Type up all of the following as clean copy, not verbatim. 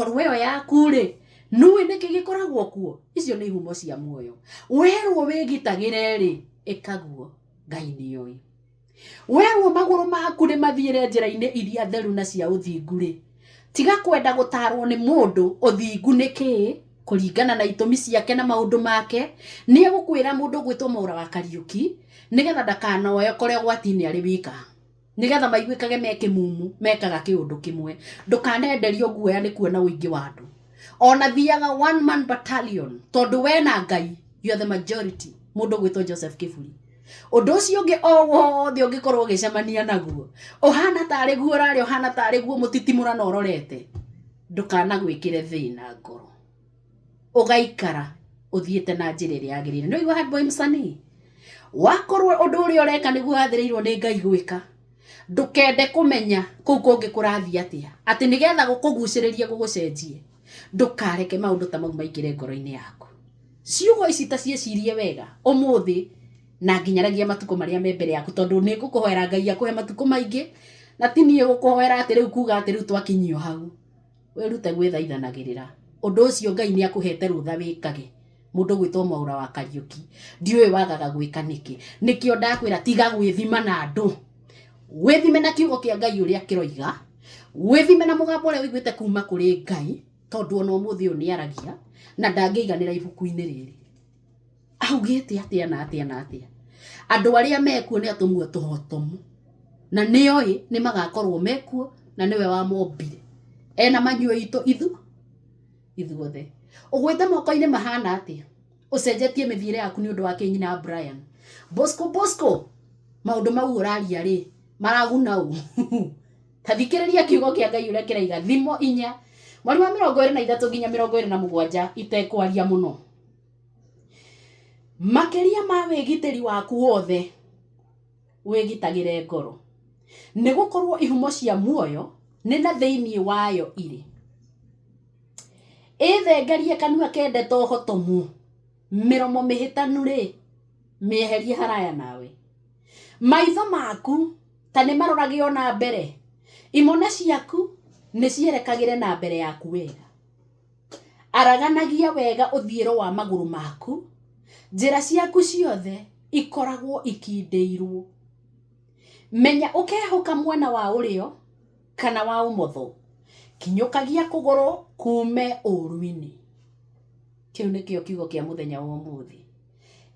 Ngoro ĩyo yaku-rĩ, nĩũĩ nĩkĩ gĩkoragwo kuo? Icio nĩ ihumo cia muoyo. Werwo wĩgitagĩre-rĩ, ĩka guo. Ngai nĩoĩ. Werwo magũrũ maku nĩ mathiĩre njĩra-inĩ iria theru na cia ũthingu-rĩ, tiga kwenda gũtarwo nĩ mũndũ ũthingu nĩ kĩĩ, kũringana na itũmi ciake na maũndũ make. Nĩ egũkwĩra mũndũ ũgwĩtwo Mwaũra wa Kariũki, nĩgetha ndakanoe ũkore ũgwati-inĩ arĩ wika. Nĩgetha maiguĩkage me kĩmumu mekaga kĩũndũ kĩmwe. Ndũkanenderio guoya nĩ kuona ũingĩ wa andũ. Ona thiaga one man battalion tondũ we na Ngai you are the majority. Mũndũ ũgwĩtwo Joseph Kĩburi. Ũndũ ũcio ũngĩ o wothe ũngĩkorwo ũgĩcemania naguo, ũhana tarĩ guo ũrarĩa, ũhana tarĩ guo mũtitimũrano ũrorete, ndũkanagwĩkĩre thĩna ngoro. Ũgaikara ũthiĩte na njĩra ĩrĩa yagĩrĩire. Nĩ waigua Hardboy msanii? Wakorwo ũndũ ũrĩa ũreka nĩguo wathĩrĩirwo nĩ Ngai gwĩka, ndũkende kũmenya kũu kũngĩ kũrathiĩ atĩa, atĩ nĩgetha gũkũgucĩrĩrie gũgũcenjie. Ndũkareke maũndũ ta mau maingĩre ngoro-inĩ yaku. Ciugo ici ta ciĩcirie wega ũmũthĩ na nginyanagia matukũ marĩa me mbere yaku, tondũ nĩ ngũkũhoera Ngai akũhe matukũ maingĩ, na ti niĩ gũkũhoera atĩ rĩu kuga atĩ rĩu twakinyio hau. Wĩrute gwĩthaithanagĩrĩra. Ũndũ ũcio Ngai nĩ akũhete rũtha wĩkage. Mũndũ ũgwĩtwo Mwaũra wa Kariũki, ndiũĩ wagaga gwĩka nĩkĩ. Nĩkĩo ndakwĩra tiga gwĩthima na andũ. Wĩthime na kiugo kĩa Ngai ũrĩa kĩroiga, wĩthime na mũgambo ũrĩa ũiguĩte kuma kũrĩ Ngai, tondũ ona ũmũthĩ ũyũ nĩ aragia na ndangĩiganĩra ibuku-inĩ rĩrĩ. Augĩte atĩa na atĩa na atĩa. Andũ arĩa mekuo nĩ atũmwo tũhotomu. Na nĩoĩ nĩ magakorwo mekuo na nĩwe wamombire. Ena manyuo itũ ithu ithuothe. Ũgwĩte moko-inĩ mahana atĩa? Ũcenjetie mĩthiĩre yaku nĩ ũndũ wa kĩ nyina Brian? Bosco Bosco, maũndũ mau ũraria rĩ, maraguna ũ? Ta thikĩrĩria kiugo kĩa Ngai ũrĩa kĩraiga, Thimo 4, mweri wa 23 nginya 27, itekwaria mũno. Makĩria ma wĩgitĩri waku wothe, wĩgitagĩre ngoro, nĩ gũkorũo ihumo cia muoyo nĩ na thĩinĩ wayo irĩ. Ĩthengerie kanua ke ndeto hotomu, mĩromo mĩhĩtanu-rĩ, mĩeherie haraya nawe. Maitho maku ta nĩ marorage o na mbere, imone ciaku nĩ cierekagĩre na mbere yaku wega. Araganagia wega ũthiĩro wa magũrũ maku, njĩra ciaku ciothe ikoragwo ikindĩirwo. Menya ũkehũka mwena wa ũrĩo kana wa ũmotho, kinyũkagia kũgũrũ kuume ũũru-inĩ. Kĩu nĩkĩo kiugo kĩa mũthenya wa ũmũthĩ.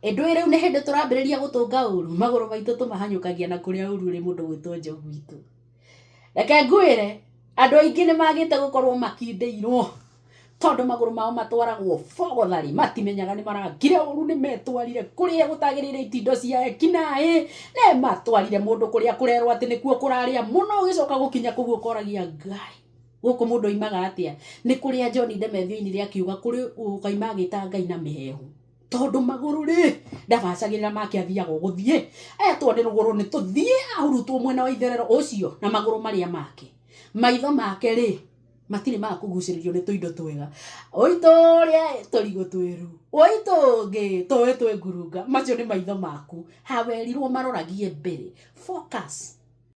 Ĩndĩ rĩu nĩ hĩndĩ tũrambĩrĩria gũtũnga ũũru, magũrũ maitũ tũmahanyũkagia na kũrĩa ũũru ũrĩ mũndũ gwĩtwo Njogu witũ. Reke ngwĩre, andũ aingĩ nĩ magĩte gũkorwo makindĩirwo tondũ magũrũ mao matwaragwo bogotharĩ, matimenyaga nĩ marangire ũru, nĩ metwarire kũrĩa gũtagĩrĩire itindo cia ekinaĩ, nĩ matwarire mũndũ kũrĩa kũrerwo atĩ nĩkuo kũrarĩa mũno, ũgĩcoka gũkinya kũu ũkoragia Ngai, gũkũ mũndũ oimaga atĩa? Nĩ kũrĩa John Ndemethio oinire akiuga kũrĩ ũkaima agĩta Ngai na mĩhehu. Tondũ magũrũ rĩ, ndabacagĩrĩra make athiaga o gũthiĩ, etwo nĩ rũgũrũ nĩ tũthiĩ, ahurutwo mwena wa itherero ũcio na magũrũ marĩa make. Maitho make rĩ, matirĩ ma kũgucĩrĩrio nĩ tũindo twega. Ũitũrĩa tũrigũ twĩru, ũitũngĩ tũĩ twĩ ngurunga, macio nĩ maitho maku. Hawerirwo maroragie mbere. Focus.